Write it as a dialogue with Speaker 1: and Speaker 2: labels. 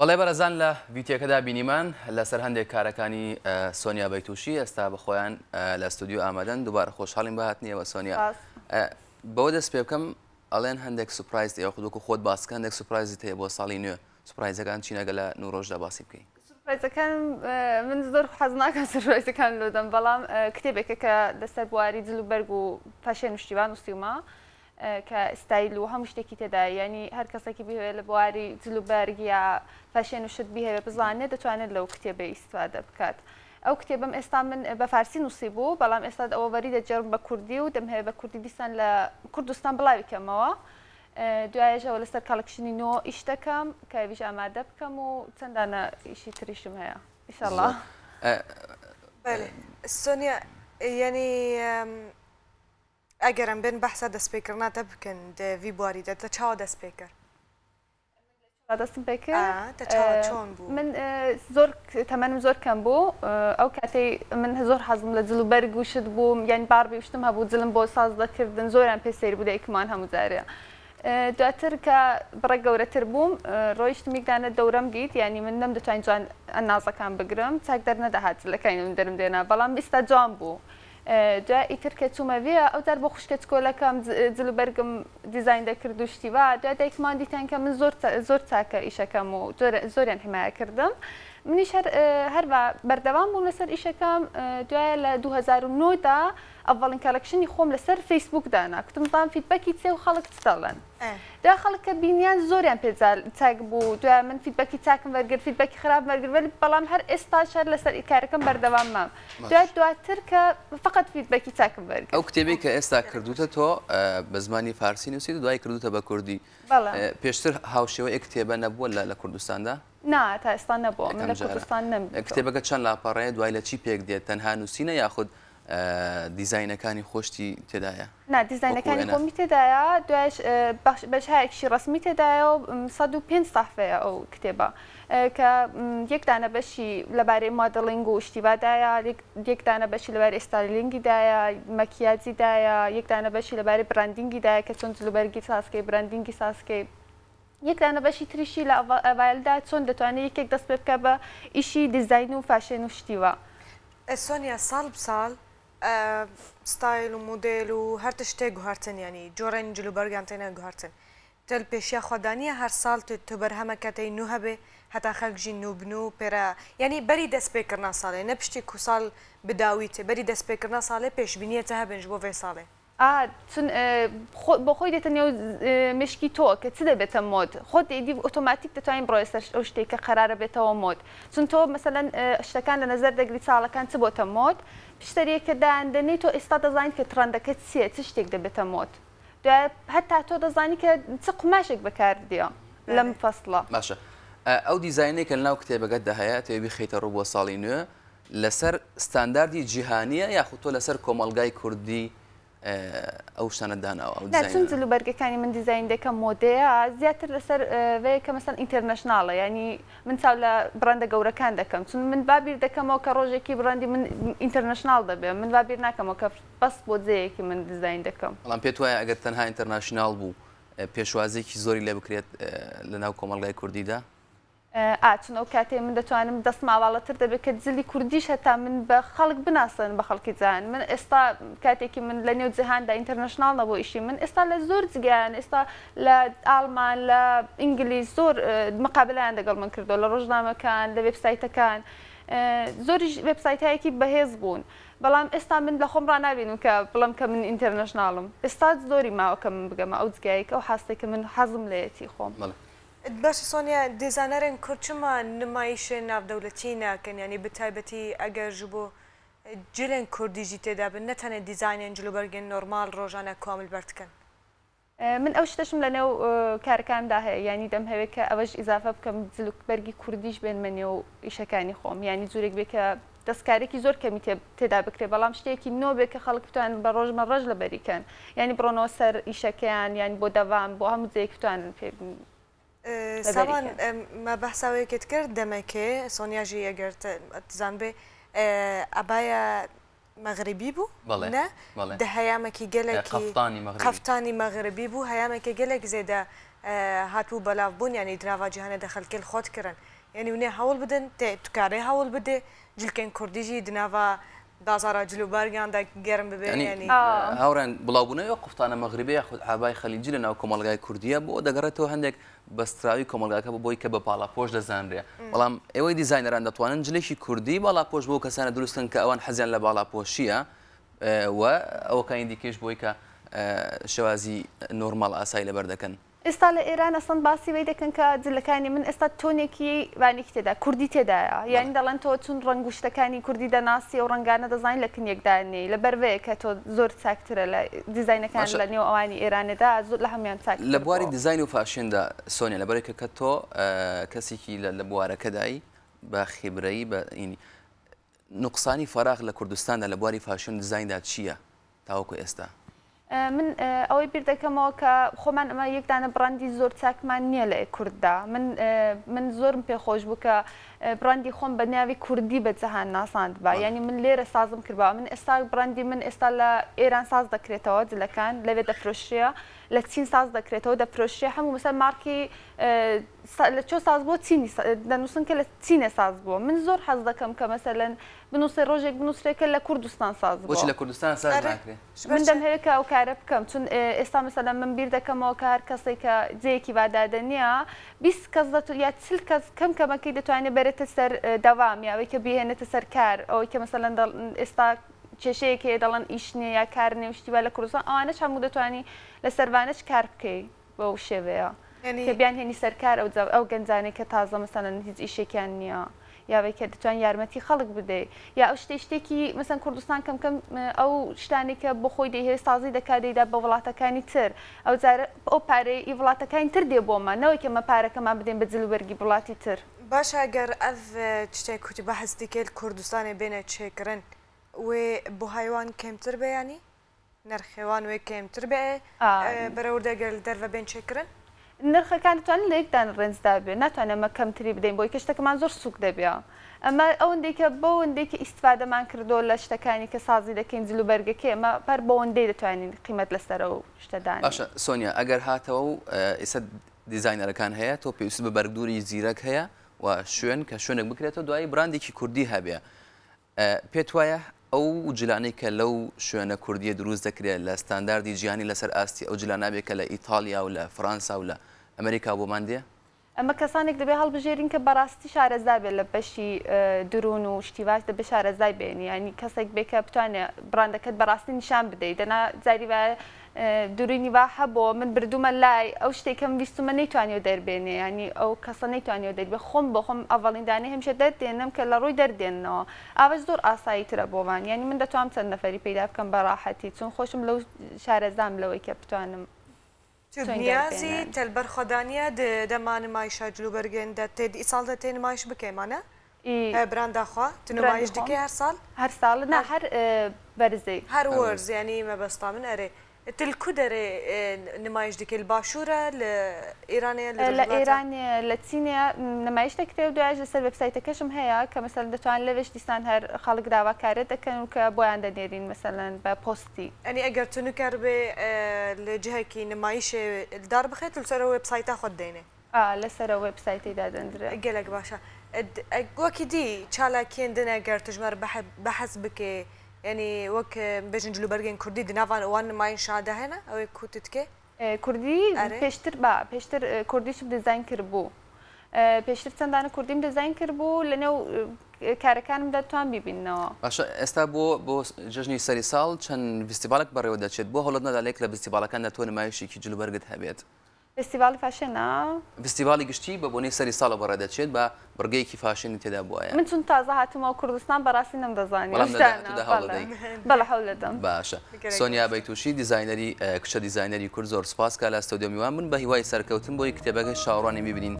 Speaker 1: بەڵێ بەڕێزان لە ڤیتیەکەدا بینیمان لەسەر هەندێک کارەکانی سۆنیا بەیتوشی ئێستا بە خۆیان لە ستودیو ئامادەن دووبارە خۆشحاڵین بە هاتنیەوە سۆنیا بەوە دەست پێ بکەم ئەڵێن هەندێک surprise ئێوە خودوکو خۆت باسکە هەندێک surprise ت هەیە بۆ ساڵی نوێ surprise ەکان چینەگە لە نوڕۆژدا باسی بکەین
Speaker 2: surprise ەکان من زۆر حەز ناکەم surprise ەکان لۆدەم بەڵام کتێبێکە کە لەسەر بواری جل و بەرگ و fashion و شتیوان نووسیومە کە ستایل و هەموو شتێکی تێدایە یانی هەر کەسێکی بیهەوێت لە بواری جل و بەرگ یا fashion و شت بیهەوێت بزانێت دەتوانێت لەو کتێبەی ئیستفادە بکات ئەو کتێبەم ئێستا من بە فارسی نووسی بوو بەڵام ئێستا ئەوە وەری دەگێڕم بە کوردی و دەمهەوێت بە کوردی دیسان لە کوردستان بڵاوی کەمەوە دوایەشەوە لەسەر collection ی نۆ ئیش دەکەم کە ئەویش ئامادە بکەم و چەندانە ئیشی تریشم هەیە ئیشەڵا.
Speaker 3: سۆنیا یعنی ئەگەر ئەم بێن بەحسا دەستپێکردنا تە بکەن دە ڤی بواری دە تە چاوە دەست پێ کرد؟
Speaker 2: من لە چاوە دەستم پێ کرد؟
Speaker 3: ئا تە چاوە چۆن بوو؟
Speaker 2: من زۆر تەمەنم زۆر کەم بوو ئەو کاتەی من زۆر حەزم لە جل و بەرگ و شت بوو یانی باربی و شتم هەبوو جلم بۆ ساز دەکردن زۆریان پێ سەیر بوو دایکمان هەموو جارێ دواتر کە بڕێک گەورەتر بووم ڕۆیشتم یەک دانە دەورەم دیت یانی من نەمدەتوانی جوان ئەنازەکان بگرم چاک دەرنەدەهات جلەکانی من دەرم دێنا بەڵام ئیستا جوان بوو دوای ئیتر کە چوومە ڤیە ئەو جار بۆ خوشکە چکۆلەکەم جل و بەرگم دیزاین دەکرد و شتی وا دوای دایکمان دیتیان کە من زۆر زۆر چاکە ئیشەکەم و زۆریان حمایە کردم منیش هەر هەر بە بەردەوام بووم لەسەر ئیشەکەم دوایە لە 2009 دا ئەڤەڵین collection ی خۆم لەسەر فەیسبوک دانا کوتم بام feedback ی چێ و خەڵک چ دەڵێن دوای خەڵک کە بینیان زۆریان پێ چاک بوو دوای من feedback ی چاکم وەرگرت feedback ی خراپ وەرگرت وەلی بەڵام هەر ئێستاش هەر لەسەر کارەکەم بەردەوام مام دوای دواتر کە فقط feedback ی چاکم وەرگرت.
Speaker 1: ئەو کتێبەی کە ئێستا کردووتە تۆ بە زمانی فارسی نووسیت و دوای کردووتە بە کوردی پێشتر هاوشێوەی ئەو کتێبە نەبووە لە کوردستاندا؟
Speaker 2: نا تا ئێستا نەبووە من لە کوردستان نەمدیتووە.
Speaker 1: کتێبەکە چەند لاپەڕەیە دوای لە چی پێک دێت تەنها نووسینە یاخود دیزاینەکانی خۆشتی تێدایە؟
Speaker 2: نا دیزاینەکانی خۆمی تێدایە دوایش بەشهایەکیشی ڕەسمی تێدایە و 105 سەحفەیە ئەو کتێبە کە یەک دانە بەشی لەبارەی modeling و شتی وادایە یەک دانە بەشی لەبارەی styling ی دایە مەکیاجی دایە یەک دانە بەشی لەبارەی branding ی دایە کە چۆن جلوبەرگی سازکەی branding ی سازکەی یەک دانە بەشی تریشی لە ئەڤایلدا چۆن دەتوانێت یەکێک دەست پێ بکە بە ئیشی دیزاین و fashion و شتی وا.
Speaker 3: سۆنیا ساڵ ب ساڵ ستایل و مۆدێل و هەر تشت تێ گوهەرتن یانی جۆرێن جل و بەرگان تێنە گوهەرتن تە ل پێشیا خوە دانیە هەر ساڵ ت تو بەرهەمەکە تەی نوو هەبێ هەتا خەلک ژی نوو بنوو پێرە یانی بەری دەس پێ کرنا ساڵێ نە پشتی کو ساڵ ب داوی تێ بەری دەس پێ کرنا ساڵێ پێشبینیە تە هەبن ژ بۆ ڤێ ساڵێ.
Speaker 2: ئا چون خۆ بۆ خۆی دێتە نێو مێشکی تۆ کە چ دەبێتە مۆد خۆت ئیدی ئۆتۆماتیک دەتوانین بڕۆیە سەر ئەو شتێک کە قەرارە بێتەوە مۆد چون تۆ مەسەلەن شتەکان لە نەزەر دەگری ساڵەکان چ بۆتە مۆد پشتەریەک کە دایان دەنێی تۆ ئێستا دەزانیت کە trend ەکە چییە چ شتێک دەبێتە مۆد دوای هەتا تۆ دەزانی کە چ قوماشێک بەکاردێ لەم فەسڵە.
Speaker 1: باشە ئەو دیزاینەی کە لەناو کتێبەکەتدا هەیە ئەتەوێ بیخەیتە ڕوو بۆ ساڵی نوێ لەسەر ستانداردی جیهانییە یاخود تۆ لەسەر کۆمەڵگای کوردی ئەو شتانەت داناوە ئەو
Speaker 2: نا چون
Speaker 1: دیزاینانە؟
Speaker 2: جل و بەرگەکانی من دیزاین دەکەم مۆدەیە زیاتر لەسەر ڤەیە کە مەسەن international ە یانی من چاو لە بڕەندە گەورەکان دەکەم چون من وا بیر دەکەمەوە کە ڕۆژێکی بڕەندی من international دەبێ من وا بیر ناکەمەوە کە بەس بۆ جێیەکی من دیزاین دەکەم.
Speaker 1: بەڵام پێت وایە ئەگەر تەنها international بوو پێشوازییەکی زۆری لێ بکرێت لەناو کۆمەڵگای کوردیدا؟
Speaker 2: ئا چون ئەو کاتەی من دەتوانم دەستم ئاواڵەتر دەبێت کە جلی کوردیش هەتا من بە خەڵک بناسێنم بە خەڵکی جیهان من ئێستا کاتێکی من لە نێو جیهاندا international نەبوو ئیشی من ئێستا لە زۆر جگیان ئێستا لە ئاڵمان لە ئینگلیز زۆر مقابلەیان دەگەڵ من کردو لە ڕۆژنامەکان لە وێبسایتەکان زۆریش وێبسایتایەکی بەهێز بوون بەڵام ئێستا من لە خۆم ڕانابینم کە بڵێم کە من international م ئێستا زۆری ماوە کە من بگەمە ئەو جگایەی کە ئەو حاستەی کە من حەزم لێیەتی خۆم.
Speaker 1: بەڵێ.
Speaker 3: باشە سۆنیا designer ێن کورد چما نمایشێ ناڤدەولەتی ناکەن یانی ب تایبەتی ئەگەر ژ بۆ جلێن کوردی ژی تێدا بن نە تەنێ دیزاینێن جلوبەرگێن نۆرماڵ ڕۆژانە کو ئەم ل بەر دکەن؟
Speaker 2: من ئەو شتەشم لە نێو کارەکانمدا هەیە یانی دەمهەوێ کە ئەوەش ئیزافە بکەم جل و بەرگی کوردیش بێنمە نێو ئیشەکانی خۆم یانی جورێک بێ کە دەستکاریەکی زۆر کەمی تێدا بکرێ بەڵام شتێکی نۆ بێ کە خەڵک بتوانن بە ڕۆژ مەڕەش لەبەری کەن یانی بڕۆنەوە سەر ئیشەکەیان یانی بۆ دەوام بۆ هەموو جێیەک بتوانن پێ لەبەری
Speaker 3: سامان
Speaker 2: کەن.
Speaker 3: مە بەحسا وێکێت کرد دەمەکێ سۆنیا ژی ئەگەر تزانبێ ئەبایە مەغربی بوو
Speaker 1: بەڵێ
Speaker 3: نە
Speaker 1: بەڵێ
Speaker 3: دە هەیامەکی گەلەکی
Speaker 1: قەفتانی مەغربی
Speaker 3: قەفتانی مەغربی بوو هەیامەکێ گەلەک زێدە. هاتبوو بەلاڤ بوون یانی د ناڤا جیهانێ دە خەلکێ ل خۆ دکرن یانی ونێ هەوڵ بدن تێ تو کارێ هەوڵ بدێ جلکێن کوردی ژی د ناڤا بازاڕا جل و بەرگان دە گەرم ببێ
Speaker 1: یانی
Speaker 3: یانی.
Speaker 1: هاوڕێیان بڵاوبوونەوەی ئەو قوفتانە مەغریبیە یاخود عابای خەلیجی لە ناو کۆمەڵگای کوردیە بۆ دەگەڕێتەوە هەندێک بەستراوی کۆمەڵگاکە بۆ بۆی کە بە باڵاپۆش دەزانرێ بەڵام ئێوەی دیزاینەران دەتوانن جلێکی کوردی باڵاپۆش بۆ کەسانە دروست کەن کە ئەوان حەزیان لە باڵاپۆشیە و ئەوەکانی دیکەیش بۆی کە شێوازی نۆرماڵ ئاسایی لەبەر دەکەن.
Speaker 2: ئێستا لە ئێران ئەسڵەن باسی وەی دەکەن کە جلەکانی من ئێستا تۆنێکی وانێکی تێدا کوردی تێدایە یانی دەڵێن تۆ چون ڕەنگ و شتەکانی کوردی دەناسی ئەو ڕەنگانە دەزانی لە کن یەکدا نێی لەبەر وەیە کە تۆ زۆر چاکترە لە دیزاینەکان
Speaker 1: باشە
Speaker 2: لە نێو ئەوانی ئێرانێدا زۆر لە هەموویان
Speaker 1: لە
Speaker 2: چاکتر
Speaker 1: بواری
Speaker 2: بووە.
Speaker 1: دیزاین و فاشندا سۆنیا لەبەرئەوەی کە کە تۆ کەسێکی لە لە بوارەکەدای بە خیبرەی بە ینی نوقسانی فەراغ لە کوردستاندا لە بواری فاشن و دیزایندا چییە تاوەکو ئێستا؟
Speaker 2: من ئەوەی بیر دەکەمەوە کە خۆمان ئەمە یەک دانە بڕاندی زۆر چاکمان نییە لە کورددا من من زۆرم پێ خۆش بوو کە بڕاندی خۆم بە ناوی کوردی بە جەهان ناساندبا یانی من لێرە سازم کردبا من ئێستا بڕاندی من ئێستا لە ئێران ساز دەکرێتەوە جلەکان لەوێ دەفرۆشرێ لە چین ساز دەکرێتەوە دەفرۆشرێ هەموو مەسەلەن مارکی لە چۆ ساز بووە چینی دەنووسن کە لە چینێ ساز بووە من زۆر حەز دەکەم کە مەسەلەن بنووسێ ڕۆژێک بنووسرێ کە لە کوردستان ساز
Speaker 1: بۆچی
Speaker 2: بووە.
Speaker 1: لە کوردستان ساز
Speaker 3: ئەرێ
Speaker 1: ناکرێ؟
Speaker 3: ژبەر
Speaker 2: من
Speaker 3: چ؟
Speaker 2: دەمهەوێ کە ئەو کارە بکەم چون ئێستا مەسەلەن من بیر دەکەمەوە کە هەر کەسێک کە جێیەکی وا دادەنییە 20 کەس دەتو یا 40 کەس کەم کەمەکەی دەتوانێ بەرێتە سەر دەوام یا ئەوەی کە بیهێنێتە سەر کار ئەوەی کە مەسەلەن دەڵ ئێستا کێشەیەک هەیە دەڵێن ئیش نییە یا کار نییە و شتی وا لە کوردستان ئەوانەش هەموو دەتوانی لەسەر وانەش کار بکەی. بەو شێوەیە
Speaker 3: یانی.
Speaker 2: کە بیانهێنی سەر کار ئەو جا ئەو گەنجانەی کە تازە مەسەلەن هیچ ئیشێکیان نییە یا وەی کە دەتوانی یارمەتی خەڵک بدەی یا ئەو شتەی شتێکی مەسەن کوردستان کەم کەم ئەو شتانەی کە بۆ خۆی دەیهەوێ سازی دەکا دەیدا بە وڵاتەکانی تر ئەو جارە ئەو پارەی ئی وڵاتەکانی تر دێ بۆمان نەوەی کە مە پارەکەمان بدەین بە جل و بەرگی وڵاتی تر.
Speaker 3: باشە گەر ئەڤ تشتێ کو تو بەحس دکێ ل کوردستانێ بێنە چێکرن وێ بوهای وان کێمتر بێ یانی؟ نرخی وان وێ کێمتر بێ بەرەوردە گەر لە دەرڤە بێن چێکرن؟
Speaker 2: نرخەکان دەتوانن لە یەک دانە ڕێنجدا بێ ناتوانین ئەمە کەمتری بدەین بۆی کە شتەکەمان زۆر سووک دەبێ ئەمە ئەوەندەی کە بەوەندەی کە ئیستفادەمان کردووە لە شتەکانی کە سازی دەکەین جل و بەرگەکەی ئەمە هەر بەوەندەی دەتوانین قیمەت لەسەر ئەو شتە دانێین.
Speaker 1: باشە سۆنیا ئەگەر هاتەوە و ئیستا دیزاینەرەکان هەیە تۆ پێویست بە بەرگدووری زیرەک هەیە و شوێن کە شوێنێک بکرێتەوە دوایی براندێکی کوردی هەبێ پێت وایە ئەو جلانەی کە لەو شوێنە کوردییە دروست دەکرێت لە ستانداردی جیهانی لەسەر ئاستی ئەو جلانە بێت کە لە ئیتاڵیا و لە فڕانسا و لە ئەمریکا بۆمان دێ؟
Speaker 2: ئەمە کەسانێک دەبێ هەڵبژێرین کە بەڕاستی شارەزا بێت لە بەشی دروون و شتی واش دەبێ شارەزای بێنی یانی کەسێک بێ کە بتوانێ بڕاندەکەت بەڕاستی نیشان بدەی دەنا جاری وایە دروینی وا هەبووە من بردوومە لای ئەو شتێک کەم ویستومە نەیتوانیوە دەربێنێ یانی ئەو کەسە نەیتوانیوە دەربێ خۆم بۆ خۆم ئەڤەڵین دانەی هەمیشە دەردێنم کە لە ڕووی دەردێننەوە ئاوەش زۆر ئاسایی ترە بۆمان یانی من دەتوانم چەند نەفەری پەیدا بکەم بە ڕاحەتی چون خۆشم لەو شارەزام لەوەی کە بتوانم
Speaker 3: تو
Speaker 2: چۆن
Speaker 3: نیازی
Speaker 2: دەربێنن.
Speaker 3: تەل بەرخوەدانیە د دەما نمایشا جلوبەرگێن دە تێ د ئیساڵ دە تێ نمایش بکەی مانە؟
Speaker 2: ئی
Speaker 3: براندا خوا تو
Speaker 2: براندی
Speaker 3: نمایش
Speaker 2: خۆم
Speaker 3: دکەی هەر ساڵ؟
Speaker 2: هەر ساڵ نا
Speaker 3: هەر
Speaker 2: هەر بەرزەی.
Speaker 3: هەر
Speaker 1: هەر
Speaker 3: وەرز
Speaker 1: وەرز.
Speaker 3: یانی مەبەستا من ئەرێ ت ل کو دەرێ نمایش دکەی ل باشوورە ل ئێرانێ ل
Speaker 2: لە
Speaker 3: ڕۆژهەڵاتە؟
Speaker 2: ئێرانێ لە چینێ نمایش دەکرێ و دوایش لەسەر وێبسایتەکەشم هەیە کە مەسەلەن دەتوانن لەوێش دیسان هەر خەڵک داواکارێت دەکەن و کە بۆیان دەنێرین مەسەلەن بە پۆستی.
Speaker 3: یانی ئەگەر تو نکەربێ ل جهەکی نمایشێ دار بخەی تو لسەر ئەو وێبسایتە خۆت دەینێ؟
Speaker 2: ئا لەسەر ئەو وێبسایتەی دادەندرێ.
Speaker 3: گەلەک باشە. وەکی دی چالاکیێن دنە گەر تو ji me re behs bikê yanî wek bêjin cilûbergên kurdî di nava wan nimayîşa de hene ew ê ku tu dikê?
Speaker 2: کوردی
Speaker 3: Erê.
Speaker 2: پێشتر با پێشتر کوردیشم دیزاین کردبوو پێشتر چەند دانە کوردیم دیزاین کردبوو لەنێو کارەکانمدا توان بیبیننەوە.
Speaker 1: باشە ئێستا بۆ بۆ جەژنی سەری ساڵ چەند ڤیستیڤاڵێک بەڕێوە دەچێت بۆ هەوڵت نەدا لە یەک لە ڤیستیڤاڵەکاندا تۆ نمایشێکی جلوبەرگت هەبێت؟
Speaker 2: فێستیڤاڵی فاشێنە؟
Speaker 1: ڤیستیڤاڵی گشتی بە بۆنەی سەری ساڵەوە بەڕێ دەچێت بە بڕگەیەکی فاشێنی تێدا بوایە.
Speaker 2: من چون تازە هاتوومەوە کوردستان بەڕاستی نەمدەزانی ئەو
Speaker 1: بەڵام لە
Speaker 2: شتانە
Speaker 1: داهاتوودا هەوڵ
Speaker 2: بەڵێ
Speaker 1: دەدەی؟
Speaker 2: بەڵێ هەوڵ دەدەم.
Speaker 1: باشە
Speaker 3: گەلەک
Speaker 1: سۆنیا
Speaker 3: باشە.
Speaker 1: بەیتوشی دیزاینەری کچە دیزاینەری کورد زۆر سوپاس کە لە ستۆدیۆ میوان بوون بە هیوای سەرکەوتن بۆی کتێبەکەی چاوەڕوانی بیبینین.